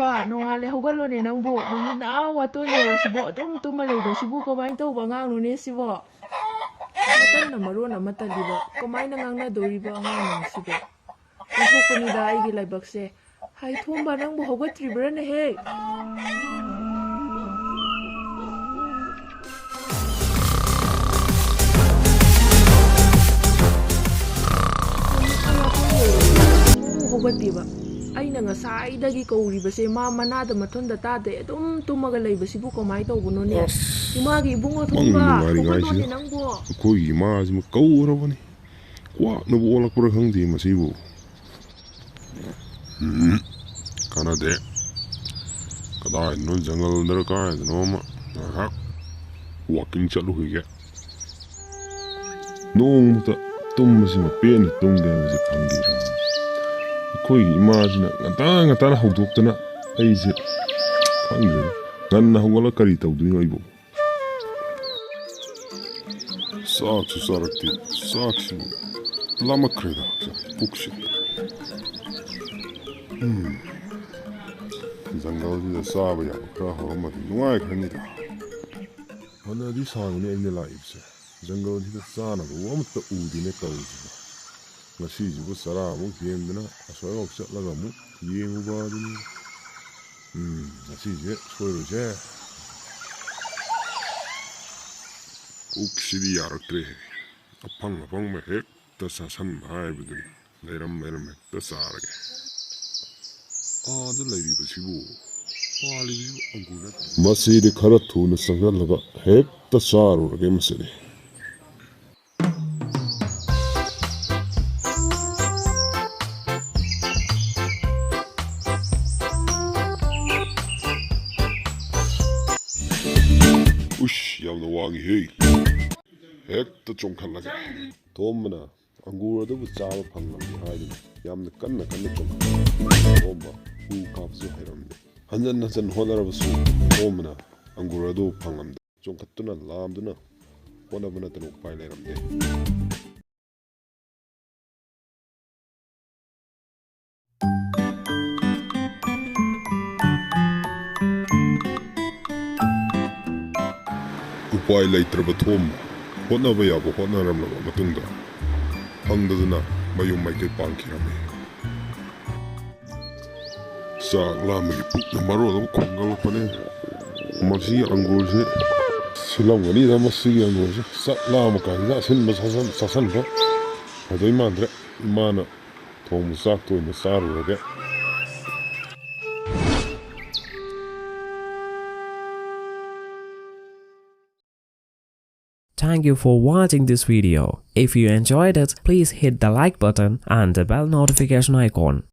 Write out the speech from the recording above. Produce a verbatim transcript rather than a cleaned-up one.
ꯄꯥ, ꯅꯣꯡꯉꯥꯜꯂꯦ, ꯍꯧꯒꯠꯂꯣꯅꯦ ꯅꯪꯕꯨ꯫ ꯅꯨꯃꯤꯠ ꯅꯍꯥ ꯋꯥꯇꯣꯟ ꯌꯧꯔꯁꯤꯕꯣ ꯑꯗꯨꯝ ꯇꯨꯝꯃ ꯂꯩꯕꯁꯤꯕꯨ ꯀꯃꯥꯏꯅ ꯇꯧꯕ ꯑꯉꯥꯡꯅꯣꯅꯦ ꯁꯤꯕꯣ? ꯃꯇꯟꯅ ꯃꯔꯣꯟ ꯑꯃ ꯇꯜꯂꯤꯕ, ꯀꯃꯥꯏꯅ ꯉꯥꯡꯅꯗꯣꯔꯤꯕ ꯑꯉꯥꯡꯅꯣ ꯁꯤꯕꯣ? ꯑꯣꯟꯊꯣꯛꯄꯅꯤꯗ ꯑꯩꯒꯤ ꯂꯥꯏꯕꯛꯁꯦ꯫ ꯍꯥꯏ ꯊꯣꯝꯕ, ꯅꯪꯕꯨ ꯍꯧꯒꯠꯇ꯭ꯔꯤꯕ꯭ꯔꯥꯅꯦꯍꯦ? ꯍꯧꯒꯠꯇꯦꯕ꯫ ꯑꯩꯅ ꯉꯁꯥꯏꯗꯒꯤ ꯀꯧꯔꯤꯕꯁꯦ ꯃꯥ ꯃꯅꯥꯗ ꯃꯊꯨꯟꯗ ꯇꯥꯗꯦ꯫ ꯑꯗꯨꯝ ꯇꯨꯝꯃꯒ ꯂꯩꯕꯁꯤꯕꯨ ꯀꯃꯥꯏꯅ ꯇꯧꯕꯅꯣꯅꯦ? ꯑꯁ, ꯏꯃꯥꯒꯤ ꯏꯕꯨꯡꯉꯣ ꯄꯪꯅ ꯊꯣꯝꯕ, ꯅꯨꯡꯉꯥꯏꯔꯤꯉꯥꯏꯁꯤꯗ ꯍꯧꯒꯠꯂꯣꯅꯦ ꯅꯪꯕꯨ꯫ ꯑꯩꯈꯣꯏꯒꯤ ꯏꯃꯥꯁꯤꯃ ꯀꯧꯔꯕꯅꯤ꯫ ꯀ꯭ꯋꯥꯛꯅꯕꯨ ꯑꯣꯜꯂꯛꯄ꯭ꯔꯥ ꯈꯪꯗꯦ ꯃꯁꯤꯕꯨ꯫ ꯎꯝ, ꯀꯥꯟꯅꯗꯦ꯫ ꯀꯗꯥꯏꯗꯅꯣ ꯖꯪꯒꯜꯗꯔ ꯀꯥꯏꯗꯅꯣ ꯑꯃ ꯉꯥꯏꯍꯥꯛ walking ꯆꯠꯂꯨꯈꯤꯒꯦ꯫ ꯅꯣꯡꯃꯇ ꯇꯨꯝꯕꯁꯤꯃ ꯄꯦꯟꯅ ꯇꯨꯝꯒꯦ ꯍꯥꯏꯕꯁꯦ ꯐꯪꯈꯤꯗ꯭ꯔꯕꯅꯤ꯫ ꯑꯩꯈꯣꯏꯒꯤ ꯏꯃꯥꯁꯤꯅ ꯉꯟꯇꯥ ꯉꯟꯇꯥꯅ ꯍꯧꯗꯣꯛꯇꯅ ꯑꯩꯁꯦ ꯈꯪꯗ꯭ꯔꯦꯗ꯫ ꯉꯟꯅ ꯍꯧꯒꯠꯂꯒ ꯀꯔꯤ ꯇꯧꯗꯣꯏꯅꯣ ꯑꯩꯕꯨ? ꯆꯥꯛꯁꯨ ꯆꯥꯔꯛꯇꯦ꯫ ꯆꯥꯛꯁꯨ ꯂꯥꯝꯃꯛꯈ꯭ꯔꯦꯗ ꯍꯛꯆꯥꯡ, ꯄꯨꯛꯁꯤ꯫ ꯎꯝ, ꯖꯪꯒꯜꯁꯤꯗ ꯆꯥꯕ ꯌꯥꯕ ꯈꯔ ꯍꯧꯔꯝꯃꯗꯤ ꯅꯨꯡꯉꯥꯏꯈ꯭ꯔꯅꯤꯗ꯫ ꯐꯅꯗꯤ ꯁꯥꯡꯉꯤꯅꯦ ꯑꯩꯅ ꯂꯥꯛꯏꯕꯁꯦ꯫ ꯖꯪꯒꯜꯁꯤꯗ ꯆꯥꯅꯕ ꯑꯃꯠꯇ ꯎꯗꯦꯅꯦ ꯇꯧꯔꯤꯁꯤꯕꯣ꯫ ꯉꯁꯤꯁꯤꯕꯨ ꯆꯔꯥ ꯑꯃꯨꯛ ꯍꯦꯟꯗꯅ ꯑꯁ꯭ꯋꯥꯏꯐꯥꯎ ꯆꯠꯂꯒ ꯑꯃꯨꯛ ꯌꯦꯡꯉꯨꯕ ꯑꯗꯨꯅꯤ꯫ ꯎꯝ, ꯉꯁꯤꯁꯦ ꯁꯣꯏꯔꯣꯏꯁꯦ꯫ ꯄꯨꯛꯁꯤꯗꯤ ꯌꯥꯔꯛꯇ꯭ꯔꯦꯍꯦ꯫ ꯑꯐꯪ ꯑꯐꯪꯕ ꯍꯦꯛꯇ ꯆꯥꯁꯟꯕ ꯍꯥꯏꯕꯗꯨꯅꯤ꯫ ꯂꯩꯔꯝ ꯂꯩꯔꯝ ꯍꯦꯛꯇ ꯆꯥꯔꯒꯦ꯫ ꯑꯥꯗ ꯂꯩꯔꯤꯕꯁꯤꯕꯨ, ꯄꯥꯜꯂꯤꯕꯁꯤꯕꯨ ꯑꯪꯒꯨꯔ ꯅꯠꯇ꯭ꯔꯣ? ꯃꯁꯤꯗꯤ ꯈꯔ ꯊꯨꯅ ꯆꯪꯁꯤꯜꯂꯒ ꯍꯦꯛꯇ ꯆꯥꯔꯨꯔꯒꯦ ꯃꯁꯤꯗꯤ꯫ ꯎꯁ, ꯌꯥꯝꯅ ꯋꯥꯡꯉꯤꯍꯦ꯫ ꯍꯦꯛꯇ ꯆꯣꯡꯈꯠꯂꯒꯦ꯫ ꯊꯣꯝꯕꯅ ꯑꯪꯒꯨꯔ ꯑꯗꯨꯕꯨ ꯆꯥꯕ ꯐꯪꯂꯝꯗꯦ ꯍꯥꯏꯗꯨꯅ ꯌꯥꯝꯅ ꯀꯟꯅ ꯀꯟꯅ ꯆꯣꯡꯈꯠꯂꯝꯃꯤ꯫ ꯊꯣꯝꯕ ꯎ ꯀꯥꯕꯁꯨ ꯍꯩꯔꯝꯗꯦ꯫ ꯍꯟꯖꯟ ꯍꯟꯖꯟ ꯍꯣꯠꯅꯔꯕꯁꯨ ꯊꯣꯝꯕꯅ ꯑꯪꯒꯨꯔ ꯑꯗꯨ ꯐꯪꯂꯝꯗꯦ꯫ ꯆꯣꯡꯈꯠꯇꯨꯅ ꯂꯥꯝꯗꯨꯅ ꯍꯣꯠꯅꯕ ꯅꯠꯇꯅ ꯎꯄꯥꯏ ꯂꯩꯔꯝꯗꯦ꯫ ꯎꯄꯥꯏ ꯂꯩꯇ꯭ꯔꯕ ꯊꯣꯝ ꯍꯣꯠꯅꯕ ꯌꯥꯕ ꯍꯣꯠꯅꯔꯝꯂꯕ ꯃꯇꯨꯡꯗ ꯐꯪꯗꯗꯅ ꯃꯌꯨꯝ ꯃꯥꯏꯀꯩ ꯄꯥꯡꯈꯤꯔꯝꯃꯤ꯫ ꯆꯥꯛ ꯂꯥꯝꯕꯒꯤ ꯄꯨꯛꯅ ꯃꯔꯣꯜ ꯑꯃ ꯈꯣꯡꯒꯠꯂꯛꯄꯅꯦ꯫ ꯃꯁꯤꯒꯤ ꯑꯪꯒꯨꯔꯁꯤ ꯁꯤꯜꯂꯝꯒꯅꯤꯗ, ꯃꯁꯤꯒꯤ ꯑꯪꯒꯨꯔꯁꯤ꯫ ꯆꯥꯛ ꯂꯥꯝꯕ ꯀꯥꯟꯁꯤꯗ ꯑꯁꯤꯟꯕ ꯆꯥꯁꯟ-, ꯆꯥꯁꯟꯕ ꯐꯗꯣꯏ ꯃꯥꯟꯗ꯭ꯔꯦ꯫ ꯏꯃꯥꯅ ꯊꯣꯡꯕ ꯆꯥꯛꯇ ꯑꯣꯏꯅ ꯆꯥꯔꯨꯔꯒꯦ꯫ Thank you for watching this video. If you enjoyed it, please hit the like button and the bell notification icon.